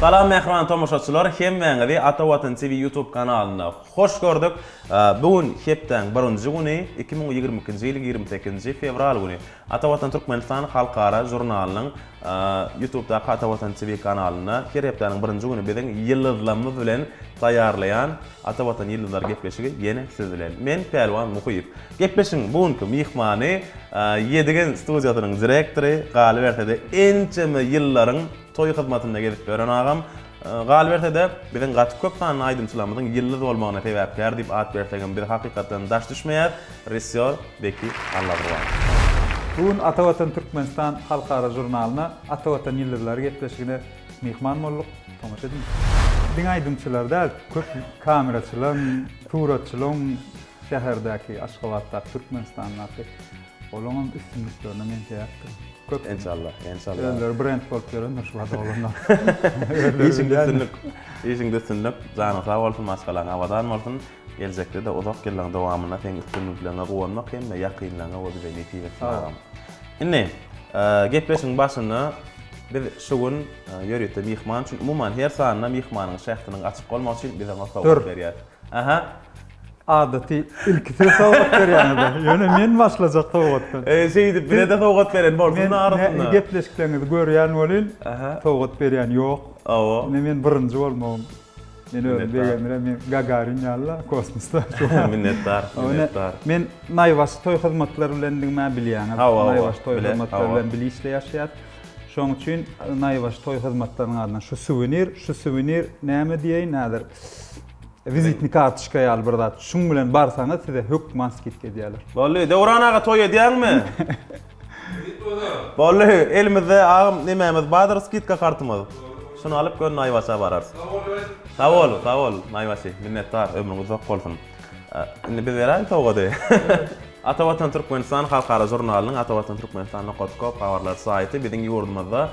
Salam mähriban tomaşaçylar, hemmäňizi Ata Watan TV YouTube kanalynda hoş gördük. Bu gün hepdäň birinji güni, 2022-nji ýylyň 28-nji fewral güni. Ata Watan Türkmenistan halkara žurnalynyň YouTubedaky Ata Watan TV kanalynda her hepdäniň birinji güni biziň ýyldyzlarymyz bilen taýýarlaýan Ata Watan ýyldyzlary gepleşigi ýene siz bilen. Men Pälwan Muhyýew. Gepleşigiň bu günki myhmany Ýedigen studiýasynyň direktory, galyberse-de ençeme ýyllaryň toý hyzmatynda gezip ýören agam. Galyberse-de, biziň gaty köp sanly aýdymçylarymyzyň ýyldyz bolmagyna sebäpkär diýip at bersegem biz hakykatdan daş düşmeýäs, režissýor Beki Allagurban. Bu gün Ata Watan Türkmenistan halkara žurnalyna Ata Watan ýyldyzlary gepleşigine myhman bolduk. Tomaşa ediň. Diňe aýdymçylar däl, köp kameraçylaryň, suratçylaryň şäherdäki, Aşgabatdaky, Türkmenistandaky olaryňam üstünliklerine men sebäpdirin. Köp. Enşalla, enşalla. Özleri brend bolup ýörendir şu wagt oglanlar. Işiňde üstünlik. Işiňde üstünlik. Janyň sag bolsun, maşgalaň abadan bolsun. Geljekde-de uzak ýyllaryň dowamynda seň üstünlikleriňe guwanmak hemme ýakynlaryňa we bize nesip etsin agam. Indi gepleşigiň başynda biz şu gün ýörite myhman üçin, umuman her sanda myhmanyň şähdiniň açyk bolmagy üçin biz oňa sowgat berýäris. Aha. Adaty ilki siz sowgat berýäňiz-de. Ýöne men başlajak sowgatdan. E, şeýdip bize-de sowgat beren bolsun arasynda. Men gepleşikleriňizi görýän welin, sowgat berýän ýok. Hawa. Indi men birinji bolmagym. Men özüm begendirem, men Gagarin ýaly-la kosmosda. Minnetdar, minnetdar. Men Naýbaşy toý hyzmatlary bilendigimi-ä bilýäňiz. Hawa, hawa. Naýbaşy toý hyzmatlary bilen bile işleýäşýäs. Şonuň üçin Naýbaşy toý hyzmatlarynyň adyndan şu suwenir, şu suwenir näme diýeýin häzir? Wizitni kartoçka ýaly bir zat. Şuň bilen barsaňyz size hökman skidka edýärler. Boldy. Döwran aga toý edýäňmi? Boldy. Elimizde agam nemämiz bardyr skidka kartymyz. Şuny alyp göni Naýbaşa bararys. Sag bol, sag bol Naýbaşy. Minnetdar. Ömrüň uzak bolsun. Indi biz beräýin sowgady. Ata Watan Türkmenistan halkara žurnalynyň Ata Watan Türkmenistan nokat kop habarlar saýty biziň ýurdumyzda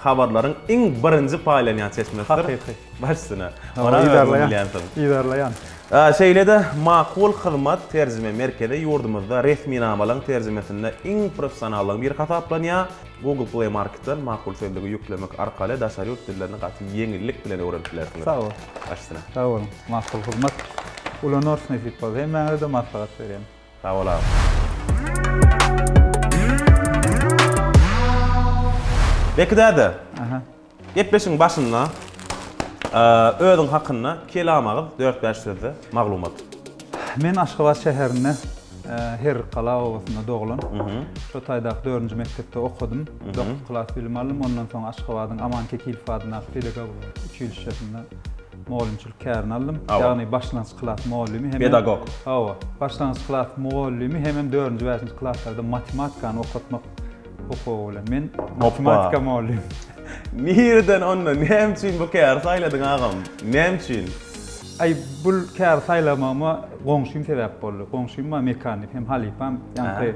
habarlaryň iň birinji paýlanýan çeşmesidir. Hakyky. Baş üstüne. Ony özüň bilýänsiň. Yzarlaýan. Şeýle-de Makul Hyzmat terjime merkezi ýurdumyzda resminamalaryň terjimesinde iň professionallaryň biri hasaplanýar. Google Play Marketden Makul sözlügi ýüklemek arkaly daşary ýurt dillerini gaty ýeňillik bilen öwrenip bilersiňiz. Sag bol. Baş üstüne. Sag boluň. Makul Hyzmat ulanarys nesip bolsa. Hemmäňize-de maslahat berýän. Sag bol agam. Beki däde. Aha. Gepleşigiň başynda özüň hakynda kelam agyz dört-bäş sözde maglumat. Men Aşgabat şäherinde Herrikgala obasynda doglan. Şo taýdaky dördünji mekdepde okadym. Dokuz klas bilim aldym. Ondan soň Aşgabadyň Aman Kekilow adyndaky pedagogik uçilişşesinde mugallymçylyk kärini aldym. Ýagny başlangyç klas mugallymy hemem Pedagog. Hawa, başlangyç klas mugallymy hemem dördünji, bäşinji klaslarda matematikany okatmak hukugy bilen. Men matematika mugallymy. Nireden onda näme üçin bu käri saýladyň agam? Näme üçin? Aý bul käri saýlamagyma goňşym sebäp boldy. Goňşym bar mekanik hem halypam. Ýaňky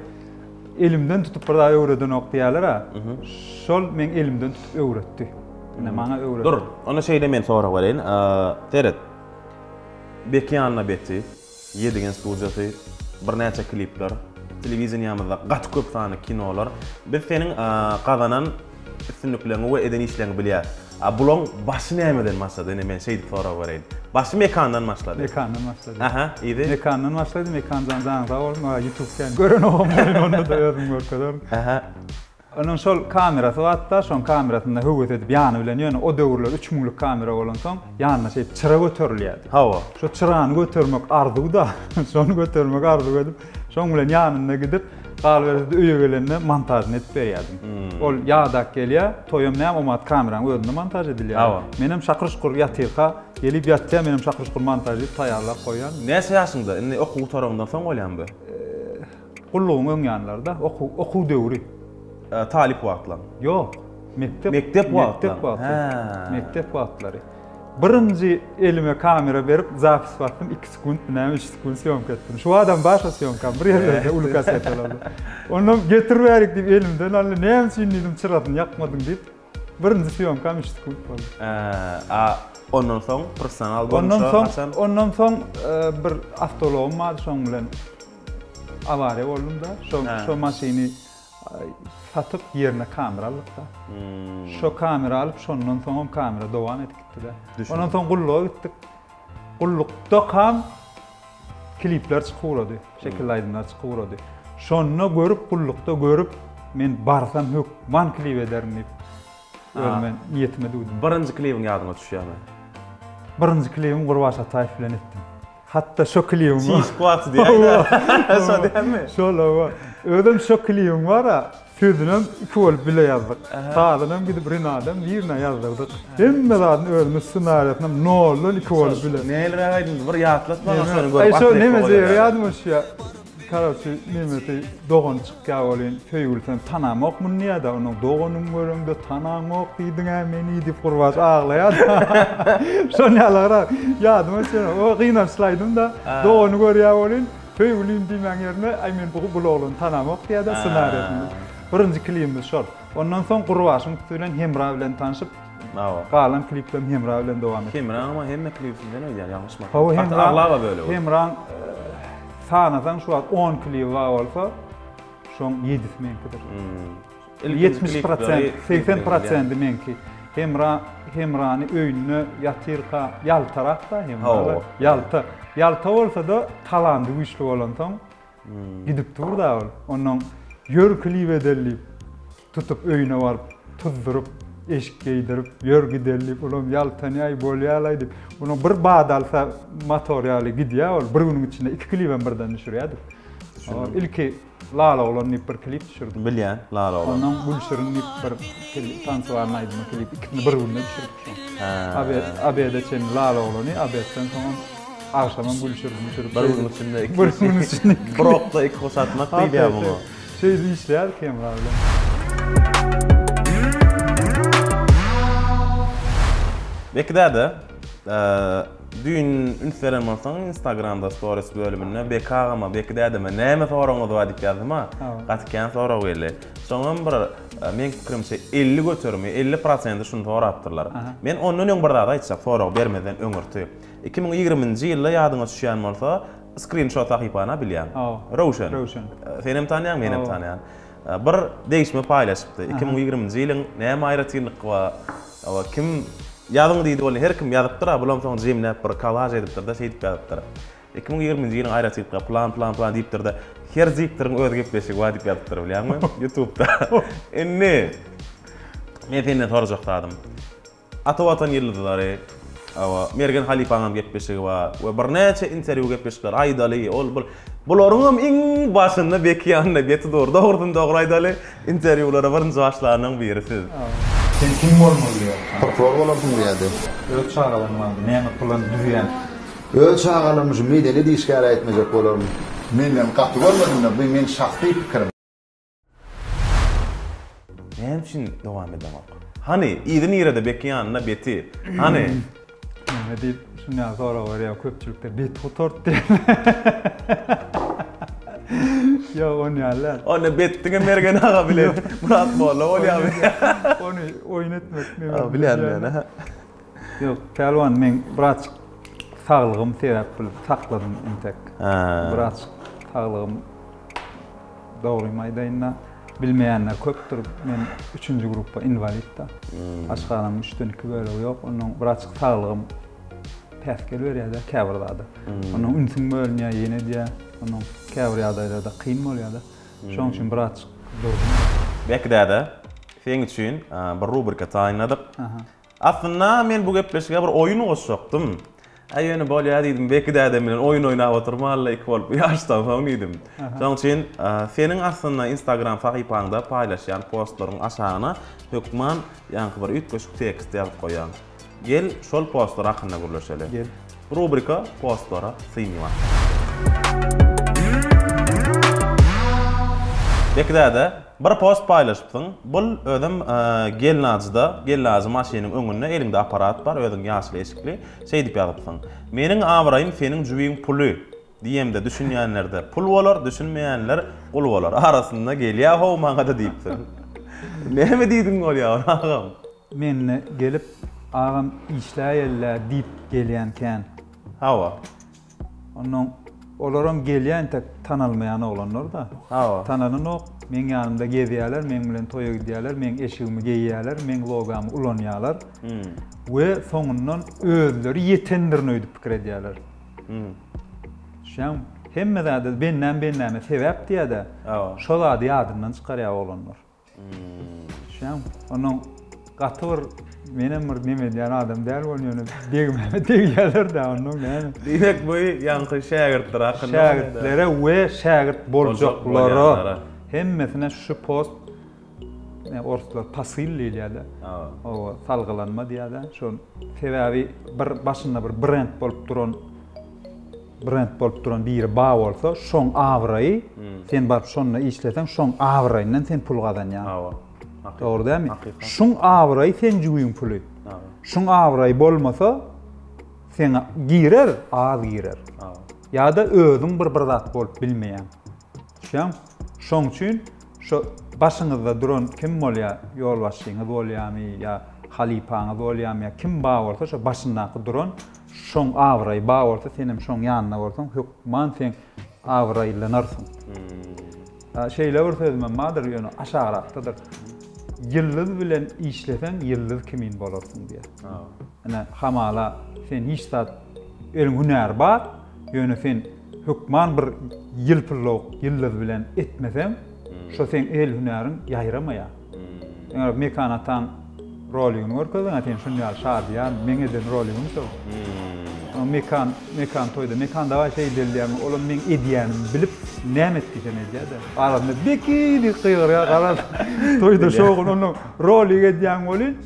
elimden tutup bir zat öwredenok diýýärler-ä. Şol meň elimden tutup öwretdi. Ine maňa öwretdi. Dur, onda şeýle men sorag bereýin. Seret. Beki Annabeti. Ýedigen studiýasy, birnäçe klipler, telewideniýamyzda gaty köp sanly kinolar. Biz seniň gazanan üstünlikleriňi we eden işleriňi bilýäris. A bulaň başy nämeden başlady? Ine men şeýdip sorag bereýin. Başy Mekandan başlady. Mekandan başlady. Aha, yzy? Mekandan başlady. Mekan jan janyň sag bolsun. Ýutub kän görenogam welin onda-da özüm görkezerin. Aha. Onuň şol kamerasy bardy-da, şoň kamerasynda höwes edip ýany bilen ýöne o döwürler üç müňlük kamera bolansoň, ýanyna şeýdip çyra göterilýärdi. Hawa. Şo çyrany götermek arzuw-da, şony götermek arzuw edip, şoň bilen ýanynda gidip, galyberse-de öýe gelende montažyny edip berýärdim. Ol ýadap gelýär, toýam näme omat kameranyň özünde montaž edilýär. Hawa. Menem şakyr-şukur ýatyrka, gelip ýatýar, menem şakyr-şukur montaž edip taýýarlap goýýan. Näçe ýaşyňda? Indi okuw gutaraňdan soň bolýarmy bu? Gullugyň öň ýanlary-da, okuw, okuw döwri. Talyp wagtlaň? Ýok, mekdep. Mekdep wagtlaň? Mekdep wagty. Hä. Mekdep wagtlary. Birinji elime kamera berip, zapis basdym, iki sekuntmy näme, üç sekunt sýomka etdim. Şu badam bar şo sýomkam, bir ýerlerde uly kasetalarda. Ondan getir bärik diýip elimden aldy, näme üçin diýdim, çyrasyny ýakmadyň diýip. Birinji sýomkam üç sekunt boldy. A ondan soň professional görnüşe Ondan soň, haçan? ondan soň bir awtoulagym bardy, şoň bilen awariýa boldum-da. Şo, şo maşyny. Satyp ýerine kamera aldyk-da. Şo kamera alyp şondan soňam kamera dowam edip gitdi-de. Ondan soň gulluga gitdik. Gullukdakam klipler çykyp ugrady. Şekilli aýdymlar çykyp ugrady. Şonda görüp gullukda görüp men barsam hökman klip ederin diýip özüme niýetime düwdüm. Birinji klibiň ýadyňa düşýärmi? Birinji klibimi Gurban Şataýew bilen etdim. Hatda şo klibiň Çiş wagty diýäýdä. Şo dälmi? Şol hawa. Özem şo klibiň bar-a, sözünem iki bolup bile ýazdyk. Sazynam gidip Rinadam birine ýazdyrdyk. Hemme zadyny özümiz ssenariýasynam noldan iki bolup bile. Nähiliräk aýdymdy? Bir ýatlat maňa şony görüp. Aý şo neme ýadyma düşýär. Karoçi nemesi dogany çykýar welin söýgülisem tanamok muny diýýär-de, onuň doganymy göreňde tanaňok diýdiň-ä meni diýip Gurbaç aglaýar-da. Şon ýalyrak ýadyma düşenok. O gynançly aýdym-da. Dogany görýär welin söýgülim diýmäň ýerine aý men bu bul oglany tanamok diýýär-de ssenariýasynda. Birinji klibimiz şol. Ondan soň Gurbaçyň üsti bilen Hemra bilen tanşyp, galan kliplerimi Hemra bilen dowam etdim. Hemraňam hemme klibi sizden öýdýän ýalňyşmasam. Hawa Hemra. Aglaba bölegi. Hemraň Sanasaň şu wagt on klibi bar bolsa, şoň ýedisi meňkidir. 70 prosent, 80 prosendi meňki. Hemra Hemrany öýünde ýatyrka ýaltarak-da Hemra. Ýalta. Ýalta bolsa-da talandy güýçli bolansoň gidip dur-da ol. Onnoň ýör klip edeli diýip Tutup öýüne baryp, tuzduryp, eşik geýdirip, ýör gideli diýip, olam ýaltanýaý, bolýalaý diýip, onuň bir bad alsa motor ýaly gidýär ol, bir günüň içinde iki klibem birden düşürýärdik. Ilki Lala oglan diýip bir klip düşürdik. Bilýän, Lala oglan. Ondan Gülşirin diýip bir klip, tansuarny aýdymy klip, ikisini bir günde düşürdik şoň. Obed, obede çenli Lala oglany, obedden soňam agşamam Gülşirini düşürip. Bir günüň içinde iki. Bir günüň içinde iki. Bir okda iki guş atmak diýilýär muňa. Şeýdip işleýärdik Hemra bilen. Beki däde, düýn üns beren bolsaň Instagramda stories bölüminde Beki agama, Beki dädeme näme soragyňyz bar diýip ýazdym-a. Gaty kän sorag geldi. Şoňam bir meň pikirimçe 50 göterimi, 50 prosenti şuny sorapdyrlar. Men ondan öň bir zat aýtjak, sorag bermezden öňürti. 2020-nji ýylda ýadyňa düşýän bolsa, Skrinşot sahypany bilýäň. Röwşen. Röwşen. Senem tanýaň, menem tanýan. Bir degişme paýlaşypdy. 2020-nji ýylyň näme aýratynlygy bar? Kim ýazyň diýdi ol her kim ýazypdyr, a bulam soň jemläp bir kollaž edipdir-de, şeýdip ýazypdyr. 2020-nji ýylyň aýratynlygy plan plan plan diýipdir-de, her diktoryň öz gepleşigi bar diýip ýazypdyr, bilýäňmi? Ýutubda. Indi men senden sorajak zadym. Ata Watan ýyldyzlary, hawa, Mergen halypaňam gepleşigi bar we birnäçe interwýu gepleşikleri aýdaly, ol bul. Bularyňam iň başynda Beki ýanynda beti dur. Dogrusyny dogry aýdaly, interwýulara birinji başlanyň biri siz. Sen kim bolmaly diýýär. Prokuror bolarsyň diýýärdi. Öz çagalaryň bardy, näme plan düzýän. Öz çagalarymy şu medeniýet işgäri etmejek bolaryn. Menden gaty görmesinler, bu meň şahsy pikirim. Näme üçin dowam edeňok? Hany, yzy nirede Beki ýanynda Beti? Hany? Näme diýip, şuny ýaly sorag berýär köpçülikde Bet gutart diýen. Ýok, ony ýaly däl. Onda Bet diňe Mergen aga bilen Myrat molla bolýarmy? Ony oýun etmek neme? Bilýän men. Ýok, Pälwan meň birazjyk saglygym sebäp bilip sakladym entek. Birazjyk saglygym Dogrymy aýdaýyn-da, bilmeýänler köpdür. Men üçünji gruppa inwalid-da. Aşgazanyň üçden iki bölegi ýok. Onnoň birazjyk saglygym päsgel berýär-de käbir zada. Onnoň ünsüň bölünýär, ýene edýär. Onnoň käbir ýagdaýlarda kyn bolýar-da. Şonuň üçin birazjyk durdum. Beki däde, seň üçin bir rubrika taýynladyk. Aslynda men bu gepleşige bir oýun goşjakdym. Äý ýöne bolýa diýdim, Beki dädem bilen oýun oýnap oturmaly iki bolup bu ýaşdan soň diýdim. Şonuň üçin seniň aslynda Instagram sahypaňda paýlaşýan postlaryň aşagyna hökman ýaňky bir üýtgeşik tekst ýazyp goýýaň. Gel şol postlar hakynda gürleşeli. Gel. Rubrika postlara syn bar. Beki däde, bir post paýlaşypsyň. Bul özem gelnajyda, gelnajy maşynyň öňünde eliňde aparat bar, özüň ýaşyl eşikli. Şeýdip ýazypsyň. Meniň abraýym seniň jübiň puly diýemde düşünýänlerde pul bolar, düşünmeýänler gul bolar. Arasynda gelýä how maňada diýipsiň. Näme diýdiň bolýa ony agam? Mende gelip agam işläýellä diýip gelýän kän. Hawa. Onnoň. Olaram gelýä entek tanalmaýan oglanlar-da. Hawa. Tanalanok, meň ýanymda gezýäler, meň bilen toýa gidýäler, meň eşigimi geýýäler, meň logamy ulanýalar. We soňundan özleri ýetendirin öýdüp pikir edýäler. Düşýäňmi? Hemme zada bendäm bendäme sebäp diýýä-de. Hawa. Şo zady ýadyndan çykarýar oglanlar. Düşýäňmi? Onuň gaty bir menem bir neme edýän adam däl bolun ýöne degmäme degýärler-dä onnoň näme. Diýmek bu ýaňky şägirtler hakynda. Şägirtlere we şägirt boljaklara hemmesine şu post orslar posyl diýilýär-de. Hawa, salgylanma diýýär-de. Şo sebäbi bir başynda bir brend bolup duran brend bolup duran biri ba bolsa, şoň abraýy, sen baryp şonda işleseň, şoň abraýyndan sen pul gazanýaň. Hawa. Dogry dälmi? Şuň abraýy seň jübiň puly. Şuň abraýy bolmasa, seňe girer, az girer. Ýa-da özüň bir bir zat bolup bilmeýäň. Düşýäňmi? Şoň üçin şo başyňyzda duran kim bolýar, ýolbaşçyňyz bolýarmy ýa halypaňyz bolýarmy ýa kim bar bolsa şo başyndaky duran şoň abraýy bar bolsa senem şoň ýanynda bolsaň hökman sen abraýlanarsyň. Şeýle bir sözümem bardyr ýöne aşagrakdadyr. Ýyldyz bilen işleseň ýyldyz kimin bolarsyň diýýär. Ine hamala sen hiç zat eliň hünäri bar ýöne sen Hökman bir ýylpyllawuk ýyldyz bilen etmeseň, şo seň el hünäriň ýaýramaýar. Eger Mekan ataň roligini görkezseň, sen şuny ýaly şadyýan, meň eden roligim şol. Mekan, Mekan toýda, Mekan dawaý şeý edeli diýýärmi, olam meň edýänimi bilip, näme et diýsem edýär-de. Arasynda Beki diýip gygyrýar, garaz, toýda şowhun, onda rolik edýäň welin,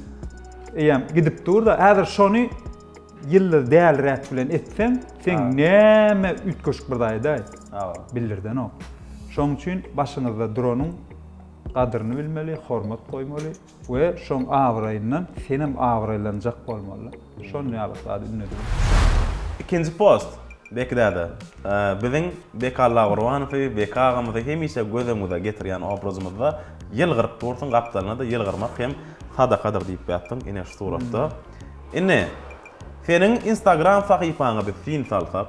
eýýäm gidip dur-da. Häzir şony Ýyldyz däliräk bilen etseň, seň näme üýtgeşik bir zat edäý. Bildirdenok. Şoň üçin başyňyzda duranyň gadyryny bilmeli, hormat goýmaly we şoň abraýyndan senem abraýlanjak bolmaly. Şon ýaly zady ündedim. Ikinji post, Beki däde. Biziň Beki Allagurbanowy, Beki agamyzy hemişe göz öňümize getirýän obrazymyzda ýylgyryp dursuň, gapdalyna-da ýylgyrmak hem sadakadyr diýip ýatdyň ine şu suratda. Indi, seniň Instagram sahypaňa biz syn salsak,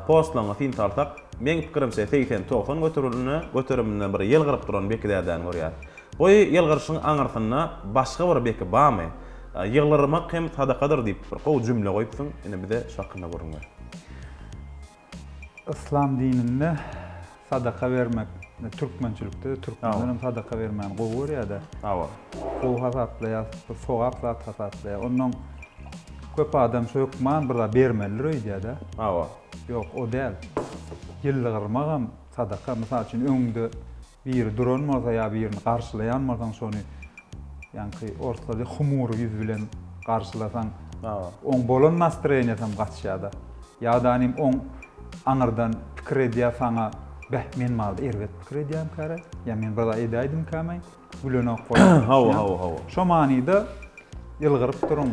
postlaryňa syn salsak, meň pikirimçe 80-90 göterimine, göteriminde bir ýylgyryp duran Beki dädäni görýäris. Bu ýylgyryşyň aňyrsynda başga bir Beki barmy? Ýylgyrmak hem sadakadyr diýip bir gowy jümle goýupsyň, indi bize şu hakynda gürrüň ber. Yslam dininde sadaka bermek, türkmençilikde türkmenler hem sadaka bermäni gowy görýär-de. Hawa. Gowy hasaplaýar, bir sogap zat hasaplaýar. Ondan köp adam şu hökman bir zat bermelidir öýdýär-de. Hawa. Ýok, o däl. Ýylgyrmagam sadaka. Mysal üçin, öňüňde Biri duran bolsa ýa birini garşylaýan bolsaň şony ýaňky orslar diýip humury ýüz bilen garşylasaň oň bolan nastroýeniýasam gaçýada. Ýa-da anym oň aňyrdan pikir edýä saňa beh men barada erbet pikir edýämkäre ýa men bir zat edäýdimkämaý gülenok bolýar. Hawa hawa hawa. Şo manyda ýylgyryp duruň.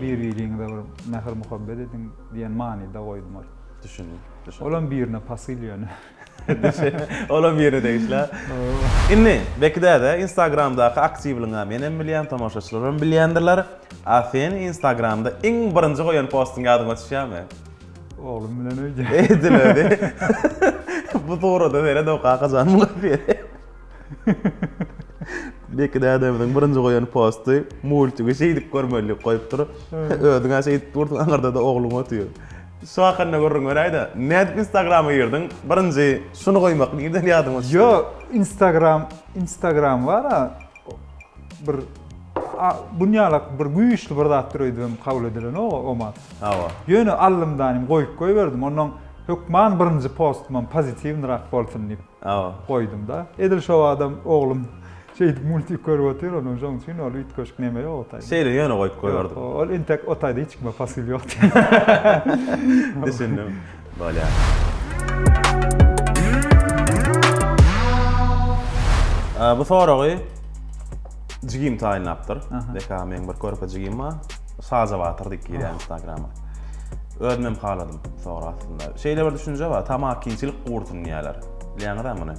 Bir-biriňize bir mähir-muhabbet ediň diýen manyda goýdum ol. Düşündim. Düşündim. Olam birine pasyl ýöne. Olam birine degişli. Indi Beki däde Instagramdaky aktiwligiňi menem bilýän, tomaşaçylaram bilýändirler. A sen Instagramda iň birinji goýan postuň ýadyňa düşýärmi? Oglum bilen öýdýän. Edil özi. Bu surata seret o kakajan muňa diýýär. Beki dädemiziň birinji goýan posty multigi şeýdip görmelilik goýupdyr. Özüň-ä şeýdip dursuň, aňyrda-da ogluň otyr. Şu hakynda gürrüň beräýdä. Nädip Instagrama girdiň? Birinji şuny goýmak nirden ýadyňa düşdi? Ýok, Instagram, Instagram bar-a bir bunýalak bir güýçli bir zatdyr öýdübem kabul edilenok omat. Hawa. Ýöne allymdanym goýup goýberdim. Onnoň hökman birinji postumam pozitiwnyrak bolsun diýip. Hawa. Goýdum-da. Edil şo badam oglum Şeýdip multik görüp otyr onuň şoň üçin ol üýtgeşik neme ýok o taýda. Şeýle ýöne goýup goýberdim. Ýok, ol entek o taýda hiç kime pasyl ýok. Düşündim. Bolýar. Bu soragy jigim taýynlapdyr. Beka meň bir körpe jigim bar. Saza Batyr diýip girýär Instagrama. Özüm hem haladym soragy aslynda. Şeýle bir düşünje bar, tamakinçilik gursun diýýärler. Bilýäňiz-ä muny.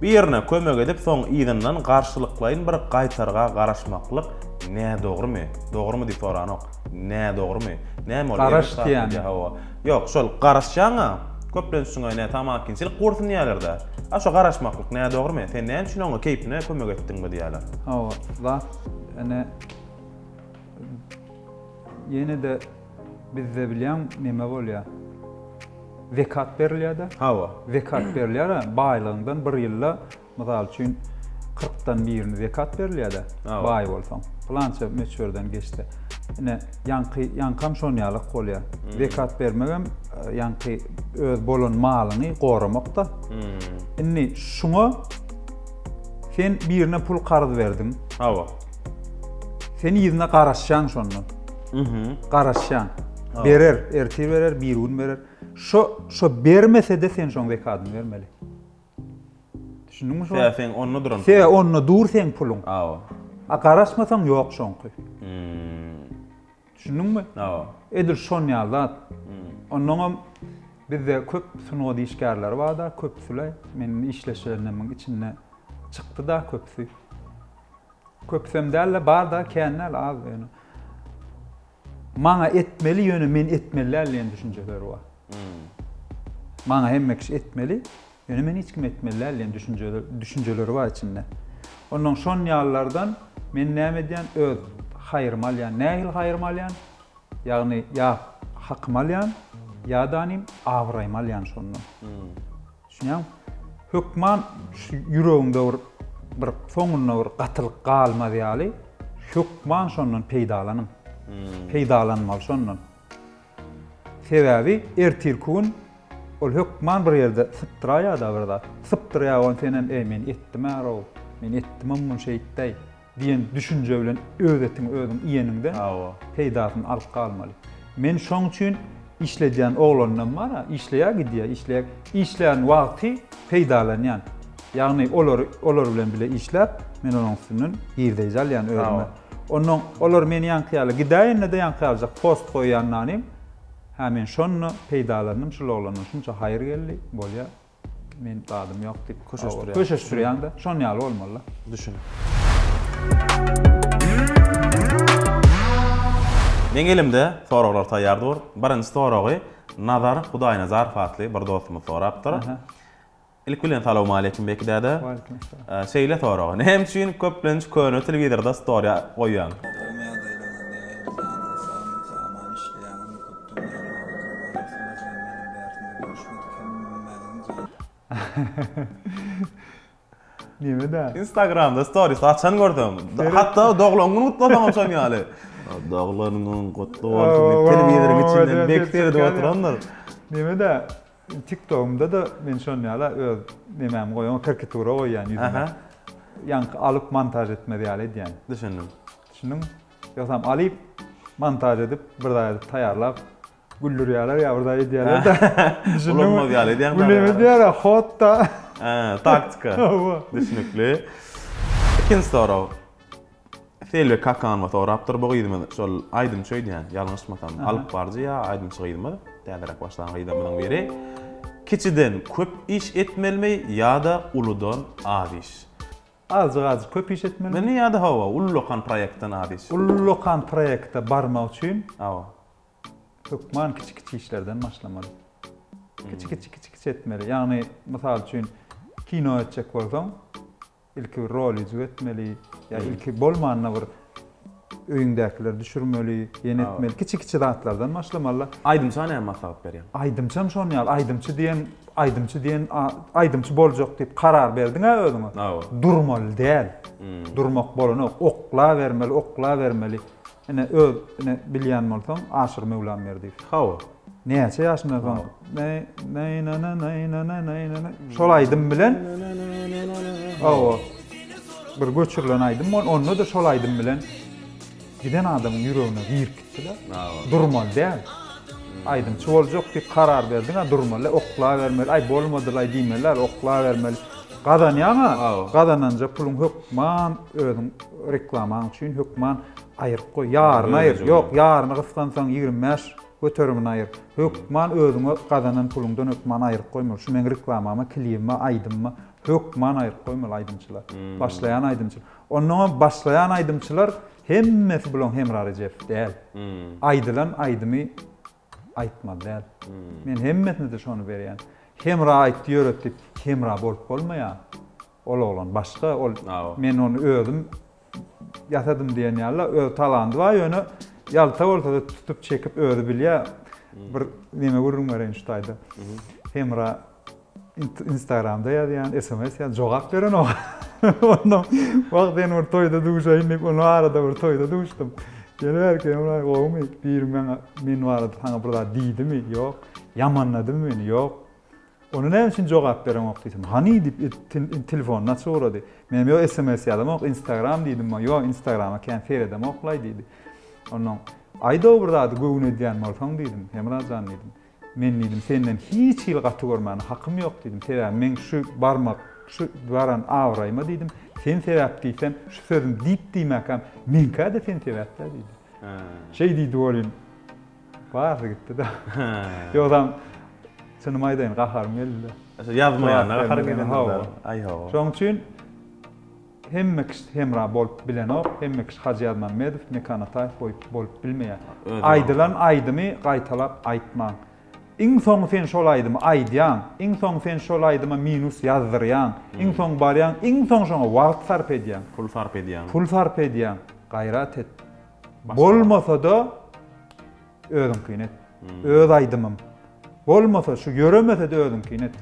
Birine kömek edip soň yzyndan garşylyklaýyn bir gaýtarga garaşmaklyk nädogrymy? Dogrymy diýip soranok. Nädogrymy? Näme ol? Garaş diýýäňmi? Hawa. Ýok, şol garaşýaň-a. Köplenç şuňa ine tamakinçilik gursun diýýärler-dä. A şo garaşmaklyk nädogrymy? Sen näme üçin oňa keýpine kömek etdiňmi diýýärler. Hawa, zat ine ýene-de bizde bilýäň neme bolýar? Zekat berilýär-de. Hawa. Zekat berilýär-ä, baýlygyňdan bir ýylda Mysal üçin, kyrkdan birini zekat berilýär-de, baý bolsaň. Pylança möçberden geçse. Ine, ýaňky, ýaňkam şon ýalak bolýar. Hmm. Zekat bermegem e, ýaňky öz bolan malyňy goramak-da. Hmm. Indi şuňa sen birine pul karz berdiň. Hawa. Sen yzyna garaşýaň şondan. Mhm. Garaşýaň. Berer, ertir berer, bir gün berer. Şo, şo bermese-de sen şoň zekadyny bermeli. Düşündiňmi şo? Sebäbi seň onda duran. Sebäbi onda dur seň puluň. Awa. A garaşmasaň ýok şoňky. Hmm. Düşündiňmi? Awa. Edil şon ýaly zat. Hmm. Onnoňam bizde köp sungat işgärleri bar-da, köpüsi-le meniň işleşenlerimiň içinde çykdy-da köpüsi. Köpüsem däl-de, bar-da, kän däl, az ýöne. Maňa etmeli ýöne men etmeli däl diýen düşünjeleri bar. Maňa hemme kişi etmeli, ýöne men hiç kime etmeli däl diýen düşünjeler, düşünjeleri bar içinde. Ondan şon ýalylardan men näme edýän? Öz haýrymy alýan. Nähili haýrymy alýan? Ýagny ýa hakymy alýan, ýa-da nim abraýymy alýan şondan. Düşünýäňmi? Hökman şu ýüregiňde bir bir soňunda bir gatylyk galmaz ýaly hökman şondan peýdalanyň. Peýdalanmaly şondan. Sebäbi ertirki gün ol hökman bir ýerde sypdyraýar-da bir zat. Sypdyrýar ony senem eý men etdim-ä-row, men etdimem muny şeýtdäý. Diýen düşünje bilen öz etiňi özüň iýeniňde peýdasyny alyp galmaly. Men şoň üçin işledýän oglanlam bar-a, işleýär gidýär, işleýär. Işlän wagty peýdalanýan. Ýagny olary olar bilen bile işläp, men olaryň üstünden girdeýji alýan özüme. Onnoň olar meni ýaňky ýaly gidäýende-de ýaňky ýalyjak post goýýan nanym, hä men şonda peýdalandym, şul oglandan şunça haýyr geldi, bolýar. Men zadym ýok diýip köşeşdirýär. Köşeşdirýäň-de, şon ýaly bolmaly. Düşün. Meň elimde soraglar taýýar dur. Birinji soragy Nazar Hudaýnazarow atly bir dostumyz sorapdyr. Ilki bilen salowmaleýkim Beki däde. Waleýkim salam. Şeýle soragy. Näme üçin köplenç köne telewizorda storiýa goýýaň? Gowy ýagdaýlaryňyz nähili janyňyz sagmy saman işleýäňizmi köpden bäri wagtyňyz bolýar menem bärsinde görüşmedik hemmäňiziň jan. Neme da? Instagramda stories açan görsem, hatda doglan gün gutlasaňam şon ýaly. Doglan gün gutly bolsun diýip telewizoryň içinden bek seredip oturandyr. Neme da? TikTogymda-da men şon ýaly öz nemämi goýan, karikatura goýýan ýüzüme. Ýaňky alyp montaž etmez ýaly edýän. Düşündim. Düşündiňmi? Ýogsam alyp montaž edip bir zat edip taýýarlap güldürýärler ýa bir zat edýärler-de. Düşündiňmi? Ulanmaz ýaly edýäň. Bu neme diýýärler? Hot-da. Hä, taktika. Hawa. Düşnükli. Ikinji sorag. Selbi Kakanowa sorapdyr, bu gyzymyz şol aýdymçy öýdýän, ýalňyşmasam, alyp baryjy ýa aýdymçy gyzymyz, täzeräk başlan gyzlarymyzyň biri. Kiçiden köp iş etmelimi ýa-da uludan az iş? Azjyk-azjyk köp iş etmelimi? Meni ýa-da hawa, ullakan proýektden az iş. Ullakan proýekte barmak üçin Hawa. hökman kiçi-kiçi işlerden başlamaly. Kiçi-kiçi, kiçi-kiçi etmeli. Ýagny, mysal üçin, kino etjek bolsaň, Ilki bir rolijik etmeli, ýa ilki bolmanda bir öýüňdäkileri düşürmeli, ýene etmeli. Kiçi-kiçi zatlardan başlamaly. Aýdymça näme maslahat berýäň? Aýdymçam şon ýaly, aýdymçy diýen, aýdymçy diýen, aýdymçy boljak diýip karar berdiň-ä özüňe. Durmaly däl. Durmak bolanok. Oklabermeli, oklabermeli. Ine öz, ine bilýän bolsaň Aşyr Möwlamberdiýew. Hawa. Näçe ýaşyndan soň Naý naý na na naý na na naý na na şol aýdym bilen Hawa. Bir göçürilen aýdym bol, onda-da şol aýdym bilen giden adamyň ýüregine girip gitdi-de. Durmaly däl. Aýdymçy boljak diýip karar berdiň-ä durmaly, oklabermeli, aý bolmadylaý diýmeli däl, oklabermeli. Gazanýaň-a, gazananja puluň hökman özüň reklamaň üçin hökman Aýyryp goý. Ýaryny aýyr. Ýok, ýaryny gysgansaň 25 göterimini aýyr. Hökman özüňe gazanan puluňdan hökman aýyryp goýmaly. Şu meň reklamama, klibime, aýdymyma hökman aýyryp goýmaly aýdymçylar. Başlaýan aýdymçylar. Onnoňam başlaýan aýdymçylar hemmesi bulaň Hemra Rejepow däl. Aýdylan aýdymy. aýtmaly däl. Men hemmesine-de şony berýän. Hemra aýtdy ýöret diýip, Hemra bolup bolmaýar. Ol oglan başga, ol men ony özüm ýasadym diýen ýaly, öz talandy bar, ýöne ýalta bolsa-da tutup çekip özi bilýär. Bir neme gürrüň bereýin şu taýda. Hemra Instagramda ýazýan, SMS ýaz, jogap berenok. Ondan wagt sen bir toýda duşaýyn diýip, onu arada bir toýda duşdum. Geliberki Hemra gowumy? Biri maňa men barada saňa bir zat diýdimi? Ýok. Ýamanladymy meni? Ýok. Ony näme üçin jogap bereňok diýsem, hany diýip telefonyny açyp ugrady. Menem ýok SMS ýazamok, Instagram diýdim, ýok Instagrama kän seredemok-laý diýdi. Ondan aýdow bir zady göwün edýän bolsaň diýdim, Hemra jan diýdim. Men diýdim, senden hiç hili gaty görmäne hakym ýok diýdim. Sebäbi meň şu barmak, şu baran abraýyma diýdim, sen sebäp diýsem, şu sözüm diýip diýmäkäm, meňkä-de sen sebäp-dä diýdi. Şeý diýdi welin, barysy gitdi-de. Ýogsam, çynymy aýdaýyn, gaharym geldi-de. Ýazmaýanyna gaharyň gelendir-dä. Aý hawa. Şonuň üçin Hemme kişi Hemra bolup bilenok, hemme kişi Hajy Ýazmämmedow, Mekan Ataýew boýup bolup bilmeýär. Aýdylan aýdymy gaýtalap aýtmaň. Iň soňy sen şol aýdymy aýdýaň, iň soňy sen şol aýdyma minus ýazdyrýaň, iň soňy barýaň, iň soň şoňa wagt sarp edýäň. Pul sarp edýäň. Pul sarp edýäň. Gaýrat et. Bolmasa-da Özüňkini et. Öz aýdymym. Bolmasa şu ýöremese-de özüňkini et.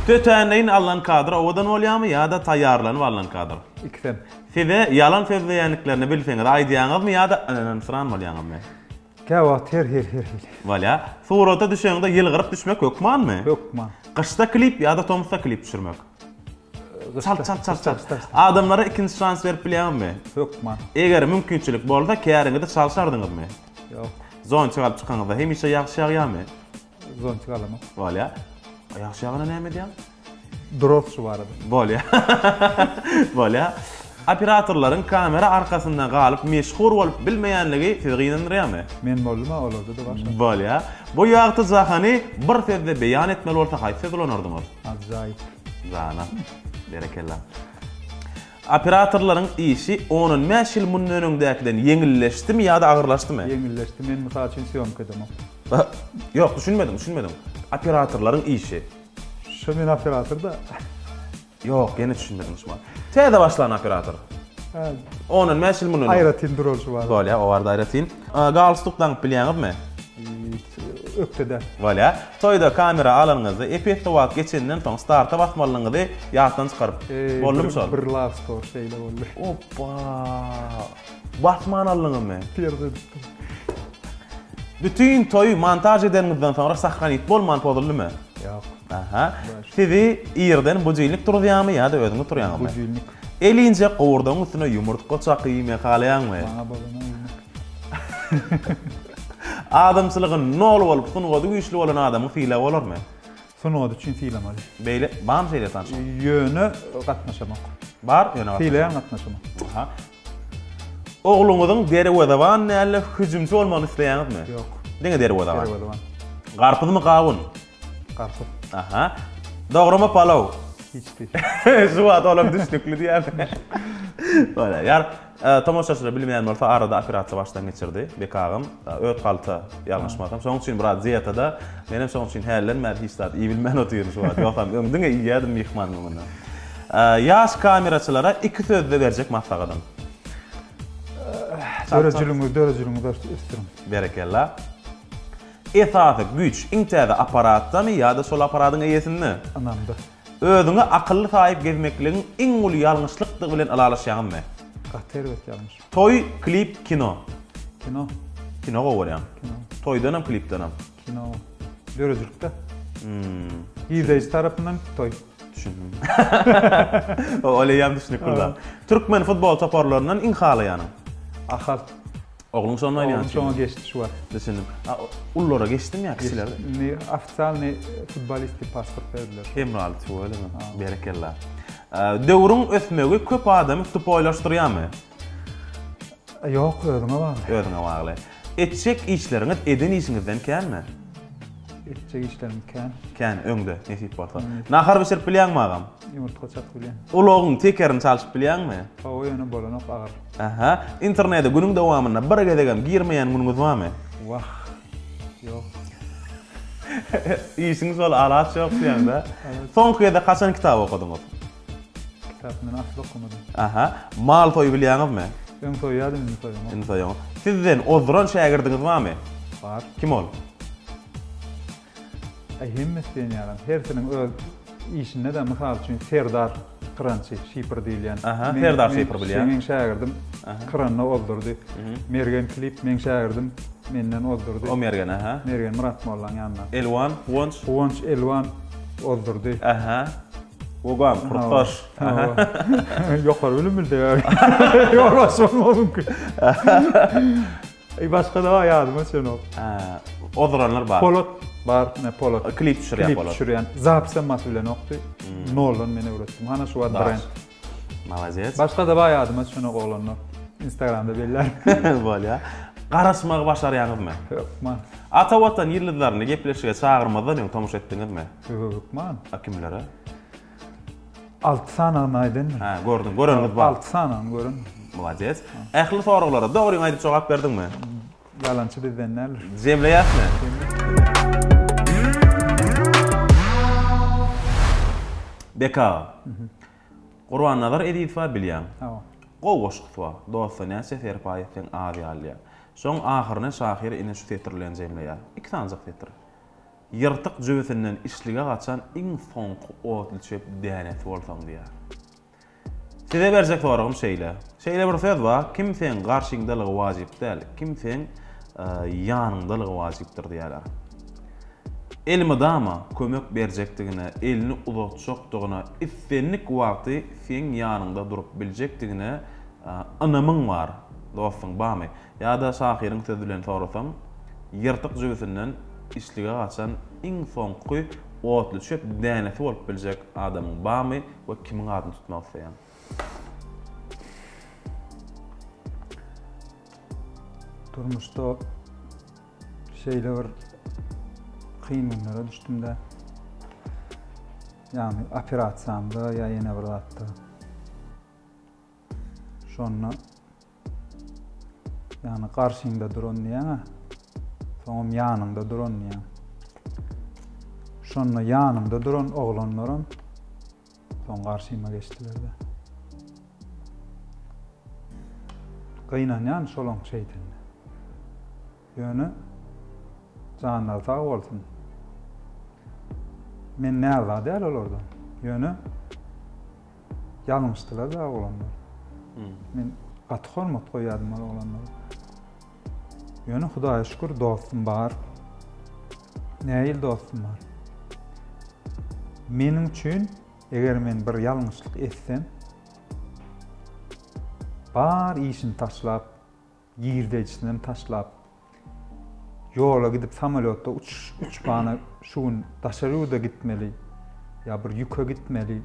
Tötänleýin alnan kadr owadan bolýarmy ýa-da taýýarlanyp alnan kadr? Ikisem. Size ýalan sözleýändiklerini bilseňiz aýdýaňyzmy ýa-da ynansyran bolýaňyzmy? Käwagt her hil her hili. Bolýar. Surata düşeňde ýylgyryp düşmek hökmanmy? Hökman. Gyşda klip ýa-da tomusda klip düşürmek? Çalt çalt çalt çalt. Adamlara ikinji şans berip bilýäňizmi? Hökman. Eger mümkinçilik bolsa käriňizi çalşardyňyzmy? Ýok. Zonçik alyp çykaňyzda hemişe ýagyş ýagýarmy? Zonçik alamok. Bolýar. Ýagyş ýaganda näme edýäň? Duros şu barada. Bolýar. Bolýar. Operatorlaryň kamera arkasynda galyp meşhur bolup bilmeýänligi sizi gynandyrýarmy? Men boldum-a, olarda-da bar şol. Bolýar. Bu ýagty jahany bir sözde beýan etmeli bolsa haýsy sözi ulanardyňyz? Ajaýyp. Jana. Berekella. Operatorlaryň işi on-on bäş ýyl mundan öňdäkiden ýeňilleşdimi ýa-da agyrlaşdymy? Ýeňilleşdi. Men mysal üçin sýomka edemok. Ýok, düşünmedim, düşünmedim. Operatorlaryň işi. Şo men operator-da. Ýok, ýene düşünmedim şumat. Täze başlan operator. Hä. Ondan 5 ýyl mundan. Aýratyn duralşy bar. Bolýa, o barada aýratyn. Galstuk daňyp bilýäňizmi? Ökde däl. Bolýa. Toýda kamera alanyňyzda ep-esli wagt geçenden soň starta basmalydygyňyzy ýatdan çykaryp. Boldumy şol? Bir love story şeýle boldy. Oppa! Basman aldyňyzmy? Ters edipdim. Bütin toýy montaž edeniňizden soňra sahranit bolman pozuldymy? Ýok. Aha. Sizi irden budilnik turuzýarmy ýa-da özüňiz turýaňyzmy? Budilnik. Elinje gowurdagyň üstüne ýumurtga çaky iýmegi halaýaňmy? Maňa bolany iýmek. Adamçylygy nol bolup, sungaty güýçli bolan adamyň sylagy bolarmy? Sungat üçin sylamaly. Beýle, barmy şeýle tanşyň? Ýöne gatnaşamok. Bar, ýöne gatnaşamok. Sylaýan gatnaşamok. Aha. Ogluňyzyň derwezeban däl-de hüjümçi bolmagyny isleýäňizmi? Ýok. Diňe derwezeban. Derwezeban. Garpyzmy gawun? Garpyz. Aha. Dograma palaw? Hiç bir. Şu wagt olam düşnükli diýýän. Bolýar. Ýar, e, tomaşaçylar bilmeýän bolsa arada operasiýa başdan geçirdi. Bek agam e, öt galta ýalňyşmasam. Şonuň üçin biraz diýetada. Menem şonuň üçin hälden bäri hiç zat iýibilmän otyryn şu wagt. Ýogsam öň diňe iýýärdim myhmanyň öňünde. Ýaş kameraçylara iki sözde berjek maslahatyň. Döredijiligiňizi, döredijiligiňizi ösdüriň. Berekella. Esasy güýç iň täze apparatdamy ýa-da şol apparatyň eýesinde? Ynamda. Özüňi akylly saýyp gezmekligiň iň uly ýalňyşlykdygy bilen ylalaşýaňyzmy? Gaty erbet ýalňyş. Toý, klip, kino. Kino. Kino gowy görýäň. Kino. Toýdanam, klipdenem. Kino. Döredijilikde. Hmm. Izleýji tarapyndan toý. Düşündim. Ol eýýäm düşnükli zat. Türkmen futbol toparlaryndan iň halaýanyň? Ahal. Ogluň şonda oýnaýan. Oglum şoňa geçdi şu wagt. Düşündim. Ullara geçdimi ýa kiçilere? Indi ofitsialnyý futbolist diýip pasport berdiler. Hemraly tüweleme. Berekella. Döwrüň ösmegi köp adamy tupoýlaşdyrýarmy? Ýok, özüňe bagly. Özüňe bagly. Etjek işleriňiz eden işiňizden känmi? Etjek işlerim kän. Kän, öňde, nesip bolsa. Nahar bişirip bilýäňmi agam? Ýumurtga çakyp bilýän. Ulagyň tekerini çalşyp bilýäňmi? Hawa, ýöne bolanok agyr. Aha. Internete günüň dowamynda bir gezegem girmeýän günüňiz barmy? Wah. Ýok. Işiň şol alaç ýok diýeňde. Soňky gezek haçan kitap okadyňyz? Kitap men asla okamadym. Aha. Mal soýup bilýäňizmi? Öň soýýadym, indi soýamok. Indi soýaňok. Sizden ozduran şägirdiňiz barmy? Bar. Kim ol? Aý hemmesi diýen ýalam. Hersiniň öz işinde-de, mysal üçin Serdar Kyrançy, Şipr diýilýän. Aha, Serdar Şipr bilýän. Meň şägirdim Kyranda ozdurdy. Mergen Klip meň şägirdim menden ozdurdy. O Mergen, aha. Mergen Myrat mollaň ýanynda. Elwan, Guwanç. Guwanç Elwan ozdurdy. Aha. Gugam, kurtdaş. Ýokary bilim bildi. Ýolbaşçy bolmagy mümkin. Eý başga-da bar ýadyma düşenok. Ozuranlar bar. Polat bar, ine Polat. Klip düşürýän Polat. Klip düşürýän. Zapis hem basy bilenokdy. Hmm. Noldan men öwretdim. Hana şu wagt brend. Malades. Başga-da bar ýadyma düşenok oglanlar. Instagramda bellär. Bolýar. Garaşmagy başarýaňyzmy? Hökman. Ata Watan ýyldyzlaryny gepleşige çagyrmazdan öň tomaşa etdiňizmi? Hökman. A kimlere? 6 sanagyny aýdandyr. Hä, gördüň, göreniňiz bar. 6 sanagyny gören. Molades. Ähli soraglara dogryňy aýdyp jogap berdiňmi? Ýalançy bizden däldir. Jemleýäsmi? Bek aga. Gurbannazar Ezizowa bilýäň. Hawa. Gowy goşgusy bar. Dosta näçe serpaý etseň az ýaly diýýär. Şoň ahyryny şahyr ine şu setir bilen jemleýär. Iki sanyjak setir. Ýyrtyk jübüsinden içlige gaçan iň soňky otluçöp dänesi bolsaň diýýär. Size berjek soragym şeýle. Şeýle bir söz bar, kim seň garşyňdalygy wajyp däl, kim seň ýanyňdalygy wajypdyr diýýärler. Elmydama kömek berjekdigine, elini uzatjakdygyna, islendik wagty seň ýanyňda durup biljekdigine ynamyň bar, dostuň barmy? Ýa-da şahyryň sözi bilen sorasaň, ýyrtyk jübüsinden içlige gaçan iň soňky otluçöp dänesi bolup biljek adamyň barmy we kimiň adyny tutmak isleýäň? Durmuşda şeýle bir kyn günlere düşdüm-de. Ýagny operasiýamda ýa ýene bir zatda. Şonda ýagny garşyňda duran diýýäň-ä. Soňam ýanyňda duran diýýäň. Şonda ýanymda duran oglanlaram soň garşyma geçdiler-de. Gynanýan şolaň şeýdenine. Ýöne janlary sag bolsun. Men närza däl olardan. Ýöne ýalňyşdylar-da oglanlar. Hmm. Men gaty hormat goýýardym ol oglanlara. Ýöne Hudaýa şükür dostum bar. Nähili dostum bar? Meniň üçin eger men bir ýalňyşlyk etsem, bar işini taşlap, Girdejisinem taşlap, ýola gidip samolýotda uçuş uçmana şu gün daşary ýurda gitmeli ýa bir ýüke gitmeli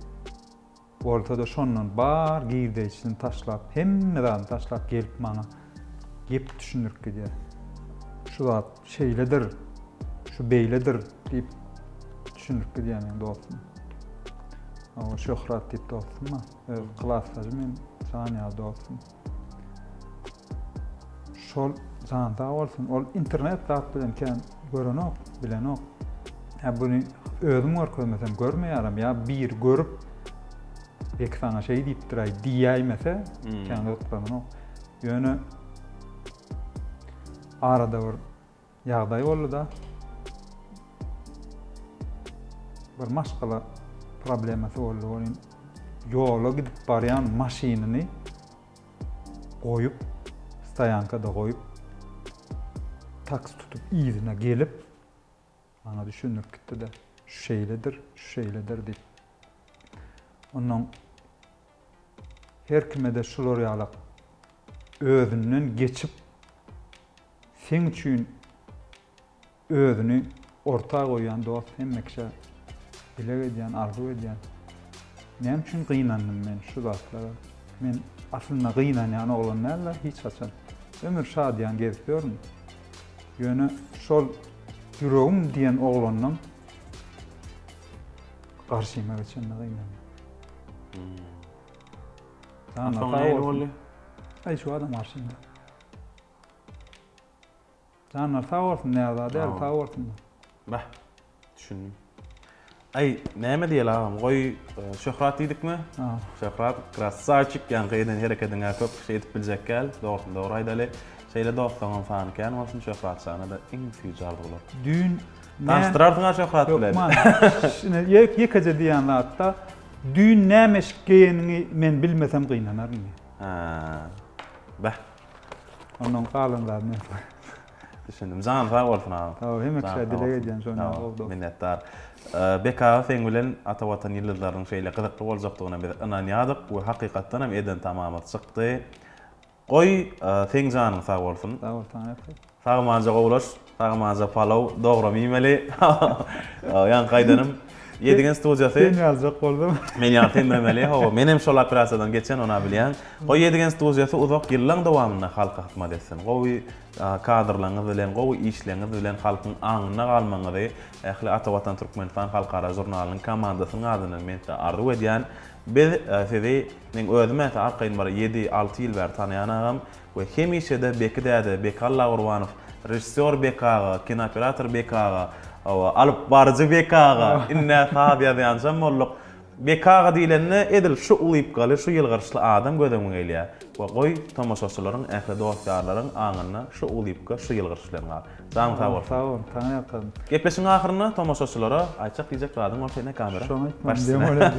bolsa-da şondan bar girdejisini taşlap, hemme zadyny taşlap gelip maňa gep düşündirip gidýär. Şu zat şeýledir, şu beýledir diýip düşündirip gidýär meniň dostum. Hawa, Şöhrat diýip dostum bar. Öz klasdaşym hem jan ýaly dostum. Şol jan sag bolsun. Ol internet zat bilen kän görenok, bilenok. Ýa buny özüm görkezmesem görmeýärem. Ýa biri görüp Beki saňa şeý diýipdir-aý diýäýmese hmm. kän gyzyklananok. Ýöne arada bir ýagdaý boldy-da. Bir maşgala problemasy boldy. Onuň ýola gidip barýan maşynyny goýup, stoýankada goýup, taksi tutup yzyna gelip, maňa düşündirip gitdi-de, şu şeýledir, şu şeýledir diýip. Ondan her kime-de şular ýalak özünden geçip, seň üçin Özüni orta goýýan dost hemme kişä dileg edýän, arzuw edýän. Näme üçin gynandym men şu zatlara? Men aslynda gynanýan oglan däl-de hiç haçan. Ömür şadyýan gezip ýörün. Ýöne şol. Ýüregim diýen oglandan garşyma geçenine gynanýan. Hmm. Soň nähili boldy? Aý şu adam garşymda. Janlar sag bolsun, näza däl, sag bolsun. Bah. Düşündim. Aý, näme diýeli agam, goý Şöhrat diýdikmi? Şöhrat krassaçik, ýaňky eden herekediňe köp kişi edip biljek däl, dogrusyny dogry aýdaly. Şeýle dostlaryňam sany kän bolsun, Şöhratjana-da iň süýji arzuwlar. Düýn Tanyşdyrarsyň-a Şöhrat bilen. Hökman. Ine, ýekeje diýýän zat-da, düýn näme eşik geýeniňi men bilmesem gynanaryn. Hä. Beh. Ondan galan zady men. Düşündim. Janyň sag bolsun agam. Sag bol. Hemme kişä dileg edýän şony ýaly gowy dost. Minnetdar. Bek aga seň bilen Ata Watan ýyldyzlarynyň şeýle gyzykly boljakdygyna biz ynanýadyk we hakykatdan hem eden tamamyz çykdy. Goý seň janyň sag bolsun. Sag bol saňa ýakyn. Sagmanja gowulaş, sagmanja palaw dogram iýmeli. Ýaňky aýdanym Ýedigen studiýasy. Sen ýaljak boldum. Men ýaly semremeli, hawa. Men hem şol operasiýadan geçen, ona bilýän. Goý Ýedigen studiýasy uzak ýyllaň dowamynda halka hyzmat etsin. Gowy kadrlaryňyz bilen, gowy işleriňiz bilen halkyň aňynda galmagyňyzy ähli Ata Watan Türkmenistan halkara žurnalynyň komandasynyň adyndan men size arzuw edýän. Biz sizi, meň özüm häzir arkaýyn bir ýedi, alty ýyl bäri tanaýan agam we hemişe-de Beki däde, Beki Allagurbanow, režissýor Beki aga, kinooperator Beki aga, hawa, alyp baryjy Beki aga, indi-ä saz ýazýanjam bolduk. Beki aga diýlende edil şu ulypkaly, şu ýylgyryşly adam göz öňüňe gelýär. We goý, tomaşaçylaryň, ähli dost-ýarlaryň aňynda şu ulypka, şu ýylgyryş bilen gal. Janyň sag bolsun. Sag bol, saňa ýalkasyn. Gepleşigiň ahyrynda tomaşaçylara aýtjak diýjek zadyň bolsa ine kamera. Şony aýtmaly diýen bolýar.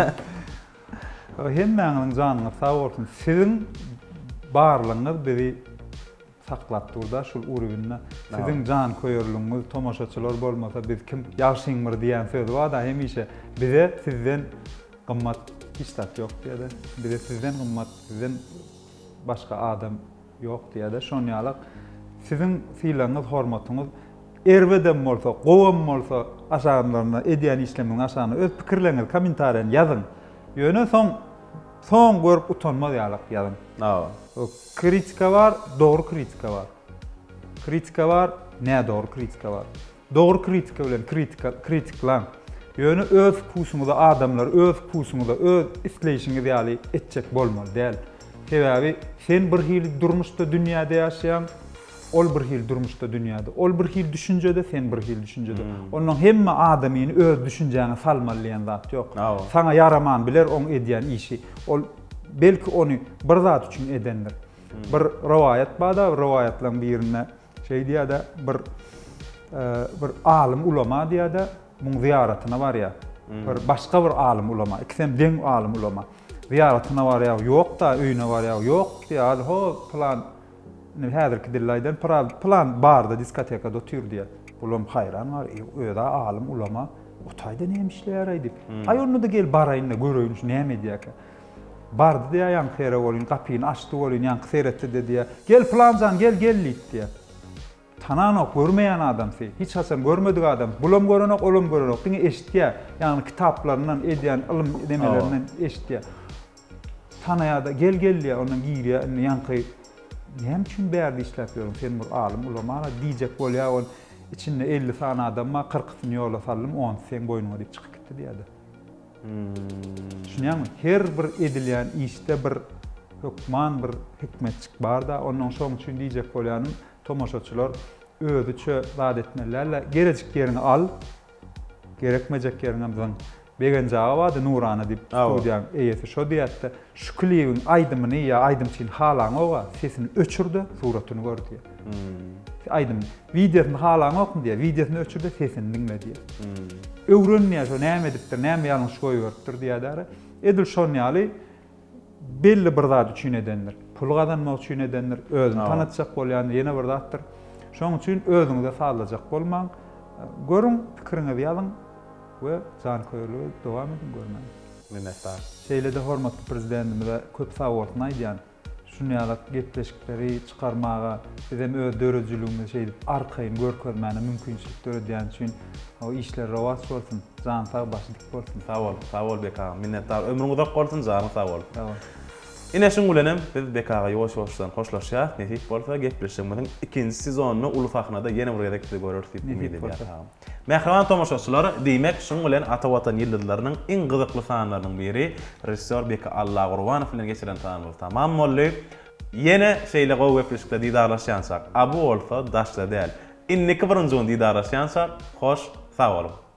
Hemmäňiziň janyňyz sag bolsun. Siziň barlygyňyz bizi saklap durda şul urwinde. Siziň janköýerligiňiz, tomaşaçylar bolmasa biz kim? Ýagşyň bir diýýän sözi barda hemişe bize sizden gymmat hiç zat ýok diýýärde. Bize sizden gymmat, sizden başga adam ýok diýýärde. Şon ýalak siziň sylagyňyz, hormatyňyz erbedem bolsa, gowam bolsa aşagynlarynda edýän işlemiň aşagyna öz pikirleriňizi kommentariýany ýazyň. Ýöne soň soň görüp utanmaz ýalak ýazyň. Hawa. Kritika bar, dogry kritika bar. Kritika bar, nädogry kritika bar. Dogry kritika bilen kritika kritiklaň. Ýöne öz wkusyňyza adamlary öz wkusyňyza, öz isleýşiňiz ýaly etjek bolmaly däl. Sebäbi sen bir hili durmuşda dünýäde ýaşaýaň, ol bir hili durmuşda dünýäde. Ol bir hili düşünjede, sen bir hili düşünjede. Onnoň hemme adamyny öz düşünjäňe salmaly diýen zat ýok. Saňa ýaraman biler oň edýän işi. Ol Belki ony bir zat üçin edendir. Bir rowaýat bar-da, rowaýatlaryň birinde şeý diýýär-de, bir bir alym ulama diýýär-de, muň zyýaratyna barýar. Bir başga bir alym ulama, ikisem deň alym ulama. Zyýaratyna barýar, ýok-da, öýüne barýar, ýok diýýär, ho, pylan Indi häzirki dilde aýdan, pylan barda diskotekada otyr diýýär. Bulam haýran bar, öz-ä alym ulama, o taýda näme işleýär-aý diýip. Aý onda-da gel baraýyn-da göreýin şu näme edýärkä. Bardy diýýär ýaňky ýere welin, gapyny açdy welin, ýaňky seretdi-de diýýär, Gel pylan jan, gel, gel diýip diýýär. Tananok, görmeýän adamsy, hiç haçan görmedik adamsy. Bulam görenok, olam görenok, diňe eşitýär. Ýagny kitaplaryndan, edýän ylym nemelerinden eşitýär. Tanaýar-da, gel, gel diýýär, ondan girýär, indi ýaňky Näme üçin bärde işläp ýörüň, sen bir alym, ulama-la diýjek bolýar, ol içinde 50 sany adam bar, kyrkysyny ýola saldym, onsy seň boýnuňa diýip çykyp gitdi diýýär-de. Düşünýäňmi? Her bir edilýän işde bir hökman bir hikmetjik bar-da, onnoň şoň üçin diýjek bolýanym, tomaşaçylar özüçe zat etmeli däl-de, gerejik ýeriňi al, gerekmejek ýeriňem zyň. Begenç aga bardy Nurana diýip studiýaň eýesi şo diýýärdi-de, şu klibiň aýdymyny ýa aýdymçyny halaňoga, sesini öçür-de, suratyny gör diýýär. Aýdym, wideosyny halaňokmy diýýär, wideosyny öçür-de, sesini diňle diýýär. Öwren diýýär, şo näme edipdir, näme ýalňyş goýberipdir diýýär-de. Edil şon ýaly belli bir zat üçin edendir. Pul gazanmak üçin edendir, özüni tanatjak bolýandyr, ýene bir zatdyr. Şonuň üçin özüňize sazlajak bolmaň. Görüň, pikiriňizi ýazyň. We janköýerligi dowam ediň görmäge. Minnetdar. Şeýle-de hormatly Prezidentimize köp sagbolsun aýdýan. Şunýalak gepleşikleri çykarmaga, bizem öz döredijiligimizi şeýdip arkaýyn görkezmäne mümkinçilik döredýäni üçin işleri rowaç bolsun, jany sag başy dik bolsun. Sag bol, sag bol Bek agam, minnetdar. Ömrüň uzak bolsun, janyň sag bolsun. Sag bol. Ine şuň bilenem biz Beki aga ýuwaş-ýuwaşdan hoşlaşýas. Nesip bolsa gepleşigimiziň ikinji sezonynda uly sahnada ýene bir gezek sizi göreris diýip umyt edýäris agam. Mähriban tomaşaçylar, diýmek şuň bilen Ata Watan ýyldyzlarynyň iň gyzykly sanlarynyň biri režissýor Beki Allagurbanow bilen geçiren sanymyz tamam boldy. Ýene şeýle gowy gepleşikde didarlaşýançak, a bu bolsa daşda däl. Indiki birinji gün didarlaşýançak, hoş sag boluň!